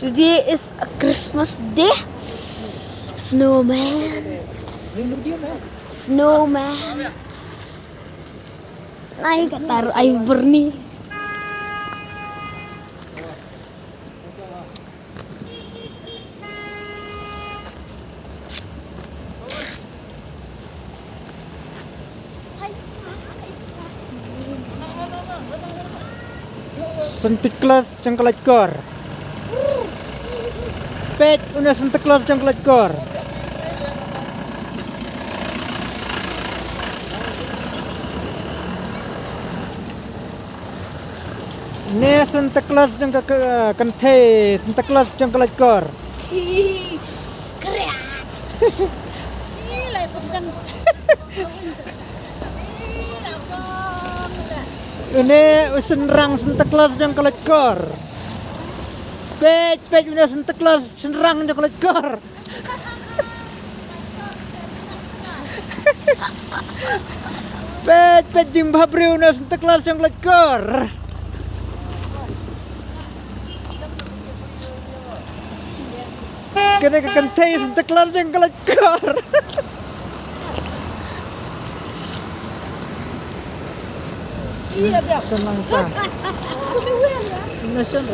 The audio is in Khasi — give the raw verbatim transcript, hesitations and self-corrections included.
Today is a Christmas day. Snowman. Snowman. Ai katar ai verni. Santa Claus jong ka Laitkor. Peit une Santa Claus jong ka Laitkor. Ne Santa Claus jong ka, ka kynthei, Santa Claus jong ka Laitkor. Kria. Ih, lai pemkan. Une u shynrang Santa Claus jong ka Laitkor. Peit, peit une Santa Claus shynrang jong ka Laitkor. Peit, peit jingbhabriew une Santa Claus jong ka Laitkor. Kane ka kynthei Santa Claus jong ka Laitkor. Iya dia. Tenang, Pak. Nation.